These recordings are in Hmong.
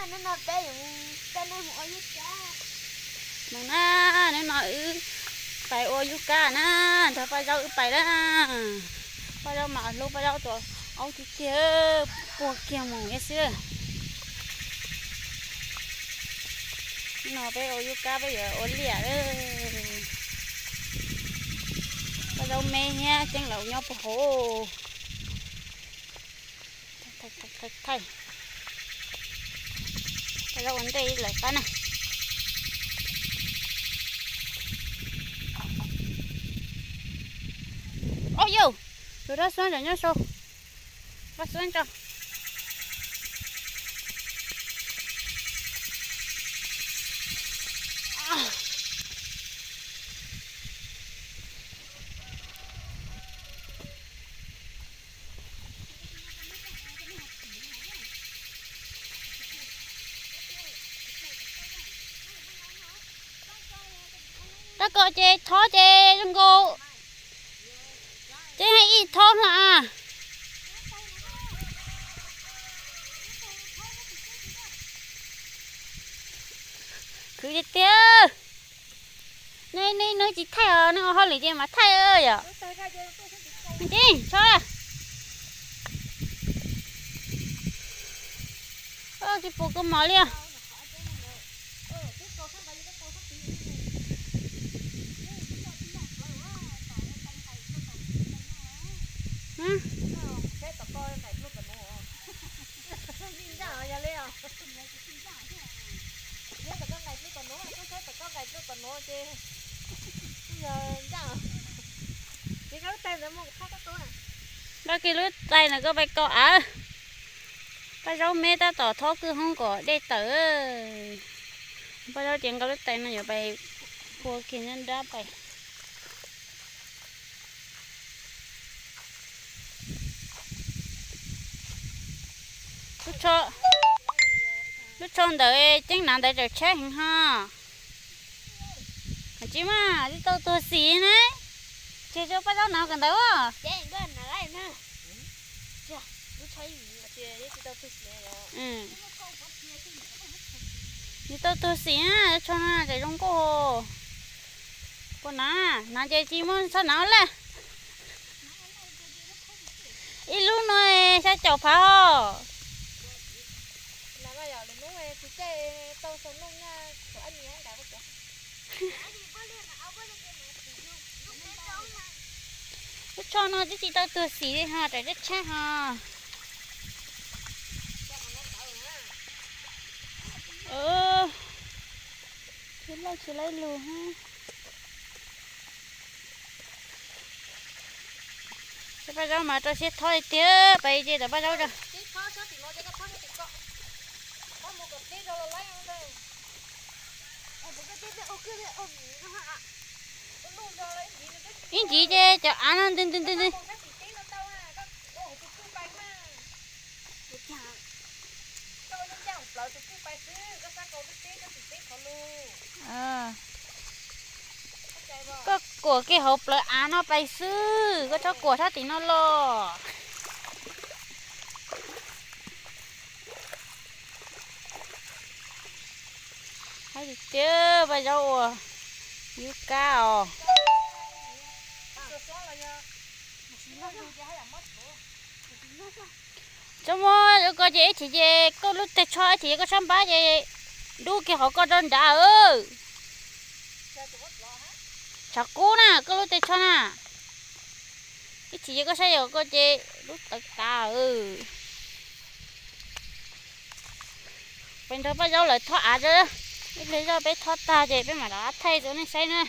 Hnub no peb yuav peb neeg mus ua yub kab. Mus na, hnub no wb pais ua yub kab na, nrog Paj Zaub wb pais na. Paj Zaub mas hlub Paj Zaub tus aub tiag tiag, puag kiag mus xwb. Hnub no peb ua yub kab peb yuav ua liaj. Paj Zaub me thiab Ceeb lawv nyob puag hauv. Thaij, Paj Zaub ua ntej lawm qab na. Au yau, tus dab xuab ntawm nyob sau, dab xuab tso. Rab ko ces thob ces zoo nkaus, ces hais ib thob hlo. Khwv tiag tiag. Nej, nej tsis thaij os, nej ua hauj lwm ces mas thaij yom. Tsis tso, tsis pum kua mov li os. Npaj kiag lub tais ntawm koj pais kaus av. Paj Zaub me tab tom thob kwj hoob kom dej tawm. Paj Zaub ces nqa lub tais no yuav pais phua kiag nrab pais. Lub tsho ntawd Ceeb hnav ntawd tseem tshaib heev ho. Tsis mas tsis tau tuag xim ne. Ces rau Paj Zaub hnav kawm ntawd as. Tsis tau tuag xim na, tsho no tseem zoo nkauj. Puas hnav? Hnav ces tsis muaj txhob hnav lawm. Ib lub no xya caum phav os. Lub tsho no twb tsis tau tuag xim li ho, tseem tshaib tshaib ho. Tsis loj tsis laib lug. Paj Zaub mas rau siab thob li tiag, pais ces tawm Paj Zaub rau. Ib ntsis ces cov av no ntws ntws ntws ntws. Koj kuam kiag hauv plawv av no pais xwb, koj txhob kuam sab tim no los. Hais tias Paj Zaub ua yub kab os. Txhob muab lub ko ces ib chim ces koj lub teg tsho ib chim ces koj sab npab ces dub kiag hauv koj rau nrad. Tshav kub na koj lub teg tsho na. Ib chim ces koj saib yog koj ces dub tawv tas. Peb nrog Paj Zaub lawv thob av, ib pliag zoj peb thob tag ces peb mam rov qab thaij rau nej saib na.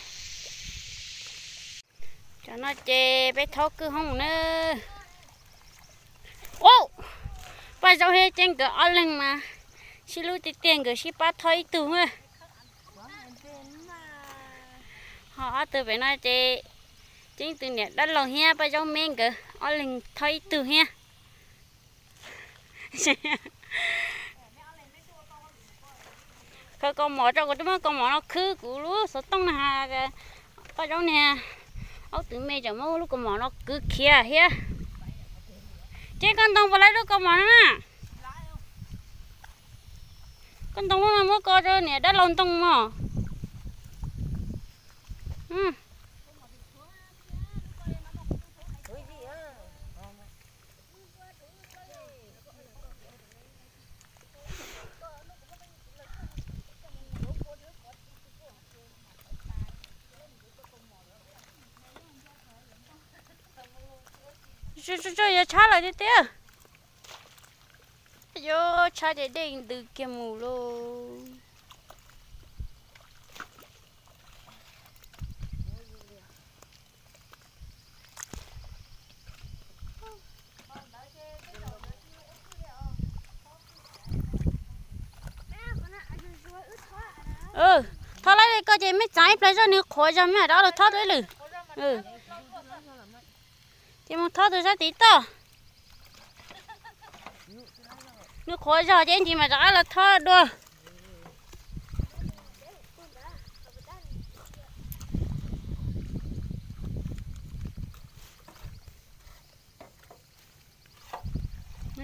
Cov no ces peb thob kwj hoob na. Ub, Paj Zaub thiab Ceeb nkawd ob leeg mas sib hlub tiag tiag, nkawd sib pab thob ib tug. Ho ob tug pem no ces Ceeb tus niam dab laug thiab Paj Zaub me nkawd ob leeg thob ib tug thiab. Khaws kaus mom tso, kuv twb muab kaus mom no khwb kuv lub xov tooj na. Paj Zaub niag aub tw me tseem muab lub kaus mom no kwv khiav thiab. Ces koj ntoo puas laib lub kaus mom no na? Koj ntoo no muab ko rau niam dab laug ntoo mog. Tsuj, tsuj, yuav tshab lawm tiag tiag. Yuav tshab ces dej ntws kiag mus lauj. Thov laib li ko ces mej txav ib pliag zog nws qhuav zog mej rov qab los thob dua ib lwm. Ces mus thob tus sab tid tod. Nws qhuav zog ces ib ntsis mam rov qab los thob dua.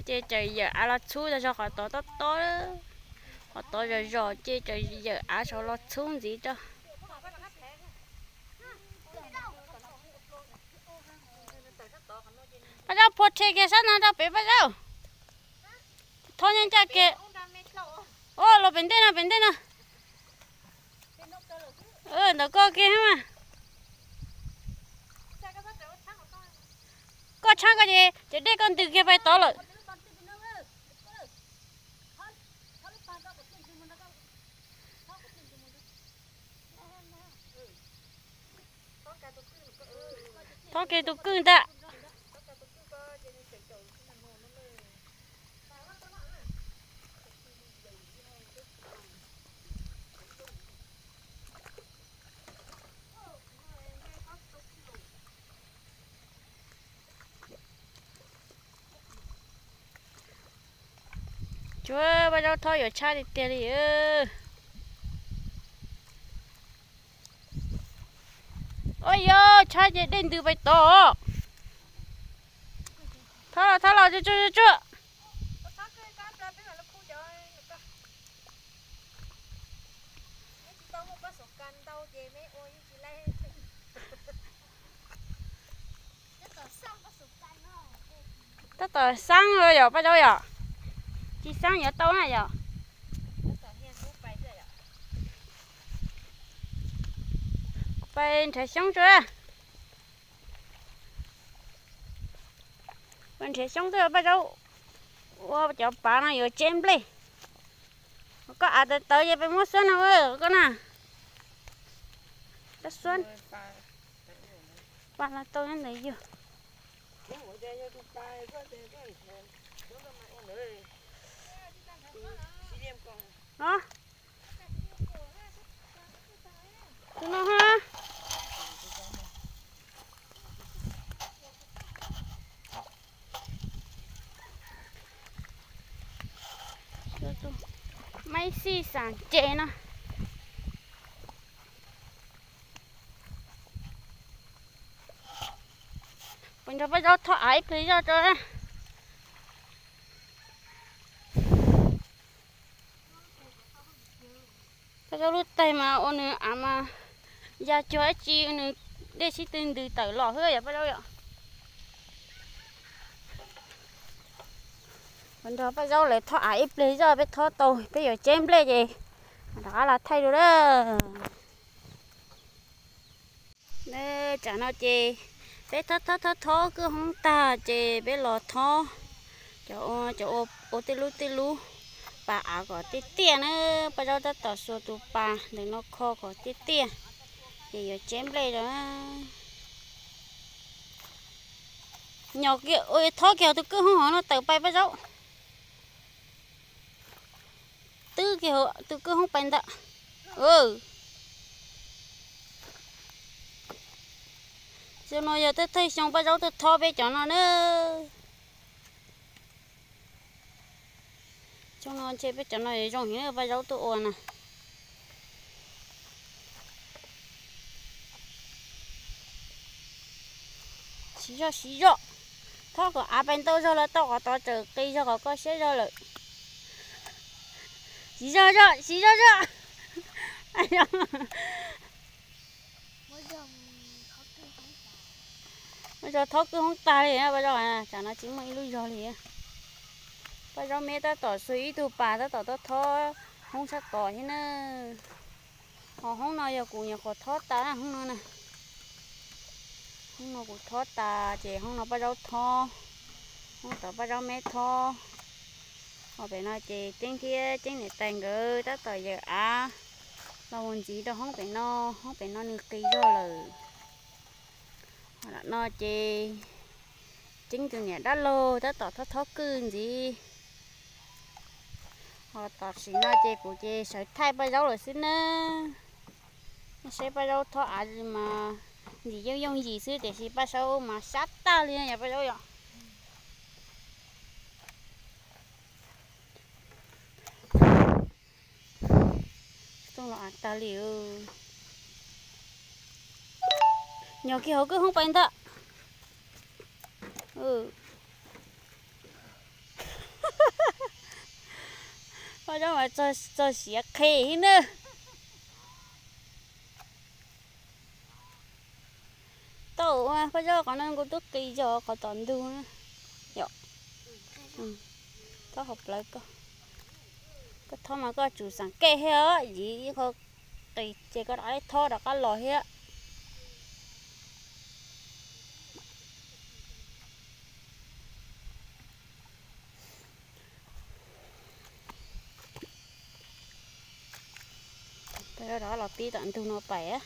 Ces tseem yawm av los txhub tag zog qhov tod tob tob, qhov tod zog zog ces tseem yawm av saud los txhub ntxiv rau. Paj Zaub phua rhe kiag sab no rau pem Paj Zaub. Thob nyob ncaj kiag. Los pem ntej no, pem ntej no. Ntawm koj kiag mas. Koj tshab koj ces cov dej koj ntws kiag pais tod lawm. Thob kiag tus kwj ntag. Tsuav Paj Zaub thob yuav tshab tiag tiag li. Ua yog tshab ces dej ntws pais tod. Thob los, thob los, tsuag tsuag tsuag tsuag. Tab tom xab yom Paj Zaub yom? Tsis xab yuav tau na yom? Pais nrhiav xyoob tso. Pais nrhiav xyoob twb Paj Zaub ua cov pav no yuav tseb nplej. Koj av tawv tawv ces peb muab xuab no koj na. Koj xuab. Paj no tau nyob ntawd yog. Tus no ha. Maib xij xas ces no. Kuv nrog Paj Zaub thob av ib pliag zoj tso. Paj Zaub lub taig mas ua nws av mas ya cuag dab tsi, nws dej sib tw ntws tawm los xwb yom Paj Zaub yom. Kuv nrog Paj Zaub lawv thob av ib pliag zoj, peb thob tau peb yuav tseb nplej ces rov qab los thaij dua lawm. Tsam no ces peb thob thob thob thob kwj hoob tag ces peb los thob cov, cov ua tej lub tej lub pas av kom tiaj tiaj na. Paj Zaub tab tom xuas tus pas ntawm no kho kom tiaj tiaj, ces yuav tseb nplej rau. Nyob kiag, thob kiag tus kwj hoob hov no tawm pais Paj Zaub. Twb kiag tus kwj hoob pais ntawm. Xyoo no yog thawj thawj xyoo Paj Zaub tuaj thob peb cov no na. Xyoo no ntshe peb cov no zoo heev Paj Zaub tuaj ua na. Siv zog siv zog, thob kom av pais ntau zog lawm tau qhov tod tseem qis zog kom koj siab zog lawm. Siv zog zog, siv zog zog. Ua zog thob kwj hoob tag li, Paj Zaub, tsam no tsis muaj ib lub zog li. Paj Zaub meb tab tom xu ib tug pas tab tom thob hoob sab tod thiab na. Ho hoob no yog kuv nyuam qhuav thob tas hoob no na. Hoob no kuv thob tas ces hoob no Paj Zaub thob, hoob tod Paj Zaub meb thob. Ho pem no ces Ceeb thiab Ceeb niam tais nkawd tab tom yawm av los mus ntxiv rau hoob pem no, hoob pem no nws qis zog lawm. Ho no ces Ceeb tus niam dab laug tab tom thob thob kwj ntxiv. Ho tam sim no ces kuv ces sawv thaij Paj Zaub lawm xwb na. Nej saib Paj Zaub thob av mas ntxim yooj yooj yim xwb tiam sis Paj Zaub mas sab tag li yog Paj Zaub yom. Tag li, nyob kiag hauv kwj hoob pais ntag. Paj Zaub mas txog siav qhe thiab na. Tau, Paj Zaub, qhov no kuv twb qis zog qhov tom ntug na. Yom, thob hauv plawv ko. Koj thob mas koj tsum xeem kej thiab os, yim ib qho qis ces koj rov qab thob rov qab los thiab. Peb rov los pib tom ntug no pais.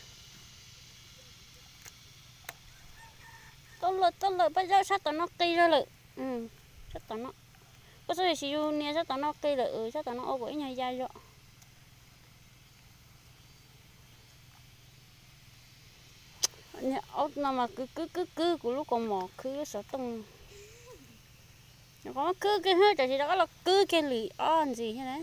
Tau lawm, tau lawm, Paj Zaub, sab tom no qis zog lawm. Sab tom no, koj xub siv yus nias sab tom no qis lawm, sab tom no ua kuv ib nyuag ya zog. Aub no mas kwv kwv kwv kwv kuv lub kaus mom khwb xov tooj. Qhov khwb kiag hwb, tam sis rov qab los kwv kiag lwm ob ntxiv thiab na.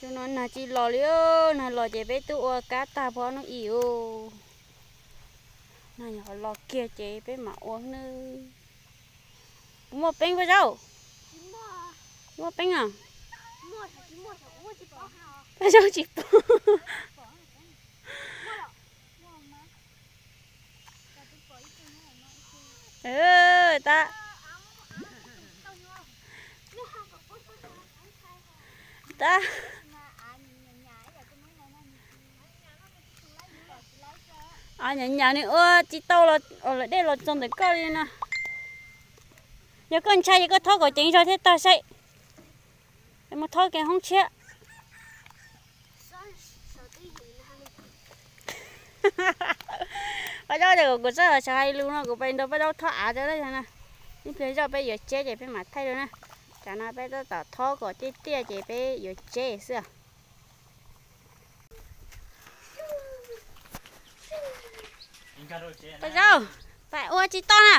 Xyoo no nag tsis los li, nag los ces peb twb ua kab tag pog hnub ib os. Nag yog los kiag ces peb mam ua nawb. Puas muaj peeb Paj Zaub? Muaj peeb os? Paj Zaub tsis pom. Tab, tab. Nyam nyam nws ua tsis tau los lawm, dej los txog ntawm koj li no. Yog koj ntshai ces koj thob kom ceev zog thiab tag saib. Mus thob kiag hoob tshiab. Paj Zaub tias kom kuv txhob sawv hais lus no, kuv pais nrog Paj Zaub thob av rau na. Ib pliag zoj peb yuav tseb ces peb mam thaij rau na. Tsam no peb tab tom thob kom tiaj tiaj ces peb yuav tseb xwb. Paj Zaub, pais ua tsis tau na.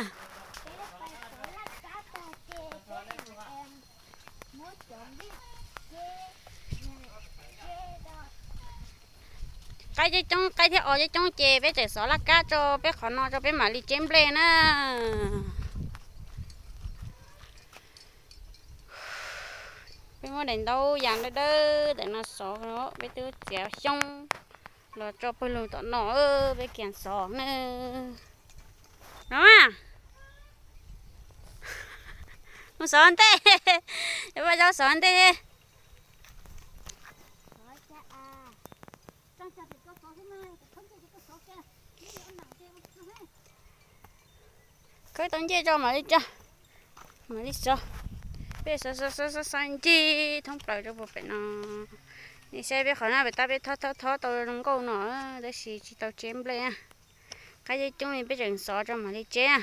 Qaib coob coob, qaib thiab os coob coob ces peb tseem xov laj kab tso peb qhov no tso peb mam li tseb nplej na. Peb muab daim ntaub yas dawb dawb ntawm no xov, peb twb txiav xyoob los tso pawg lug tom no, peb kiag xov na. No mas, mus xov ntej, Paj Zaub xov ntej. Khawb tau ncej tso mam li tso, mam li xov. Peb xov xov xov xov ncig thoob plaws rau puag pem no. Nej saib peb qhov no pem tab peb thob thob thob tau zoo nkauj no, tab sis tsis tau tseb nplej. Qaib coob coob li peb tseem xov tso mam li tseb.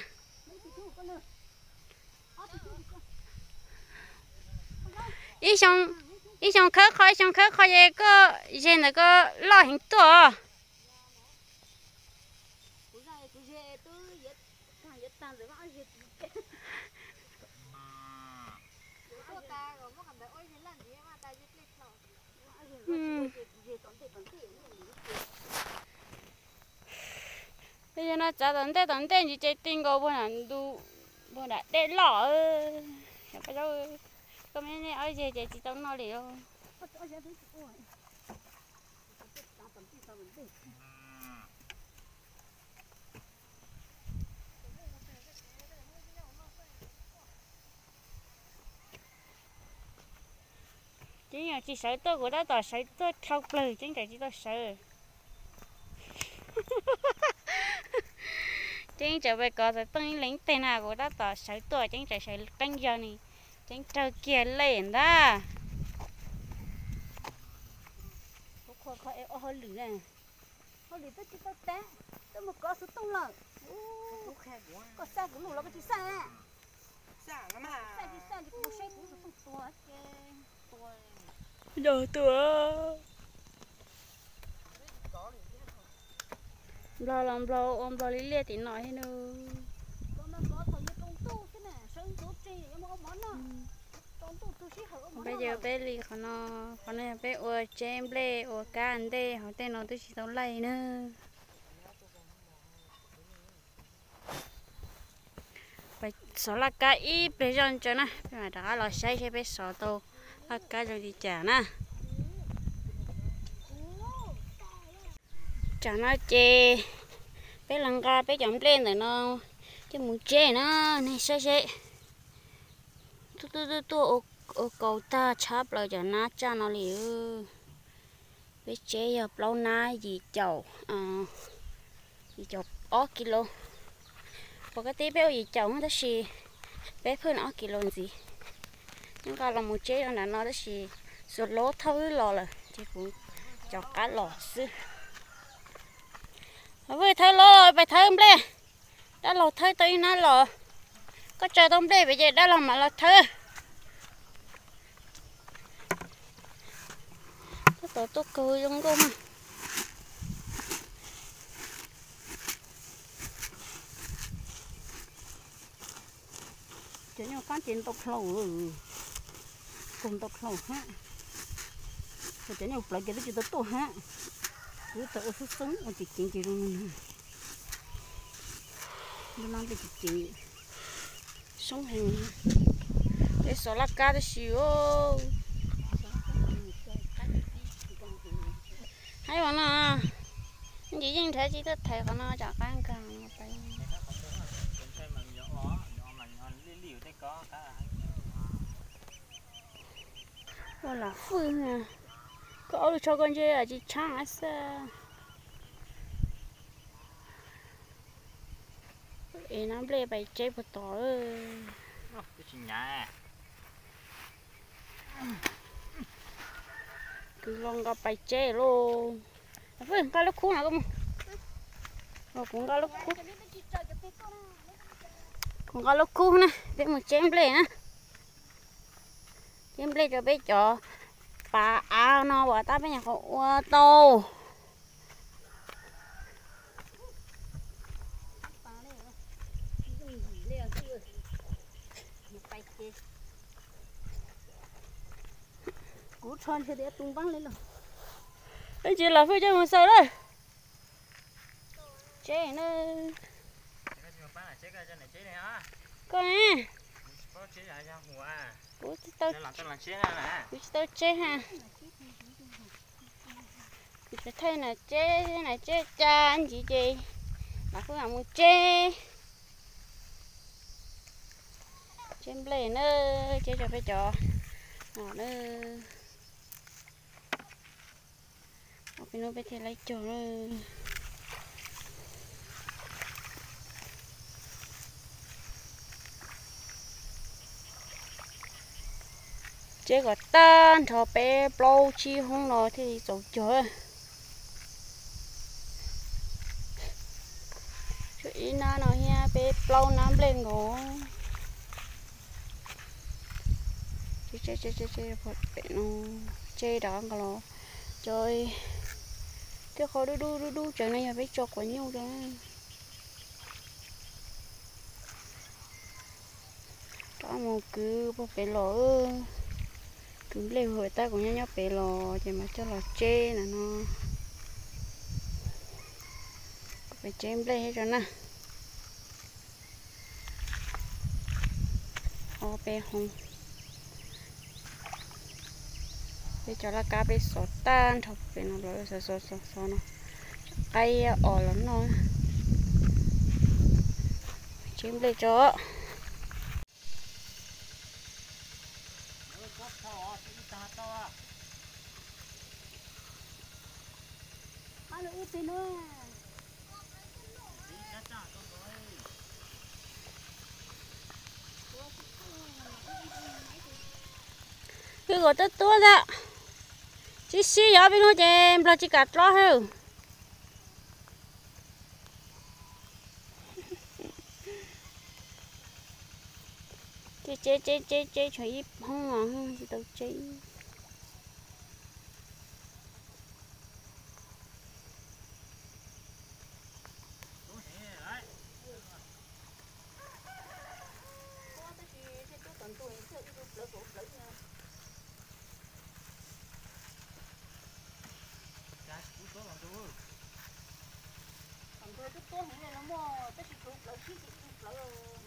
Ib xyoo, ib xyoo khawb qho, ib xyoo khawb qho ces koj zeg ntawm koj loj heev tuaj os. Yog no txav tom ntej tom ntej ntsis ces ti nkaus puag nram ntug, puag nram dej loj. Koj me nej ob zeg ces tsis tau noj li os. Ceeb yog tsis sawv tuaj, kuv tab tom sawv tuaj dhau plaws, Ceeb tseem tsis tau sawv. Ceeb tseem pais kov xov tooj ib leeg teg na, kuv tab tom sawv tuaj, Ceeb tseem sawv qeeb zog ne, Ceeb raug kiag lej ntag. Kuv qhuas kho es ua hauj lwm, hauj lwm twb tsis tau tag, twb mus kov xov tooj lawm. Koj xaj kuv lus los koj tsis xaj. Xaj tsis xaj, kuv seb kuv xov tooj tuag ces tua. Nplaug tuag. Nplaug los nplaug ua nplaug li liaj tim no thiab nub. Peb yog peb li qhov no, qhov no yog peb ua tseb nplej ua kab ntej, hauv tej no twb tsis tau laij nab. Pais xov laj kab ib pliag zoj ntsaws na, peb mam rov qab los saib seb peb xov tau laj kab zoo li cas na. Tsam no ces peb los nqa peb cov nplej ntawm no coj mus tseb na, nej saib seb. Tuaj tuaj tuaj ua kaus tag tshab plaws cov nab tsaj no li. Peb tseb yog plaub nab yim caum, yim caum ob kis lus. Pom ko tib peb ua yim caum tab sis peb phwj no ob kis lus ntxiv. Nyob nqa los mus tseb rau nram no tab sis xuas laub thawb los lawm ces kuv cov qab los xwb. Vwj thawb los pais thawb nplej. Dab laug thawb tau ib nab los. Koj tsa tau nplej pem ces dab laug mam los thawb. Tab tom tuaj kawg zoo nkauj na. Cov nyuj qaab ces ntau dlhau, kaug ntau dlhau hab. Cov nyuj plawv ces twb tsis tau tuaj hab. Kuv tau ua xub xoob ua ceev ceev ces zoo li no. Lub nab nplej ceev ceev, soob heev. Peb xov laj kab tab sis haib ua no, ntsis yeej nrhav tsis tuaj thaiv qhov no tsam qab nkaag no pais. Ua lam fwj, koj ob lub tsho koj ntse tsis tshaab xwb. Es nab nplej pais tseb puag tod. Kwv los nqa pais tseb lauj. Nqa lub khub no, kuv nqa lub khub, kuv nqa lub khub na, peb mus tseb nplej na. Tseb nplej rau peb cov pav av no uas tab peb nyuam qhuav ua tau. Kuv tsho ntshe tias tu npaab li los. Ib ntsis los fwj coj mus xaws lawm. Tseb na. Koj ne? Kuv tsis tau, kuv tsis tau tseb ha. Kuv tseem thaij nam tseb, nam tseb cas ntsis ces lam kuj mam mus tseb. Tseb nplej na, tseb rau peb cov no na. Peb hnub peb thiaj laib cog na. Tseb kom tag nrho peb plaub tsib hoob no thiaj li txaus cog. Tshuav ib nab no thiab peb plaub nab nplej nkaus. Pem no tseb rov nkaus los cov, tej qhov dub dub dub dub tsawv no yog peb tso quav nyuj rau. Rov mus kwv puag pem los, kwv nplej puag pem tab kuv nyob nyob pem los ces mas coj los tseb ntawm no. Tsev nplej rau na. Ob peb hoob. Peb cov laj kab peb xov tag nrho pem no lawm, xov xov xov xov no. Qaib os los noj. Tsev nplej tso. Wb kom tuab tuab ntag. Tsis sib yov peb hnub ces nplog tsis kam dlob hawb. Ces tsev tsev tsev tsev tshuav ib hoob os, tsis tau tsev. Tom ntug twb tuab heev li no muaj tab sis tshuav plawv sib ces plawv.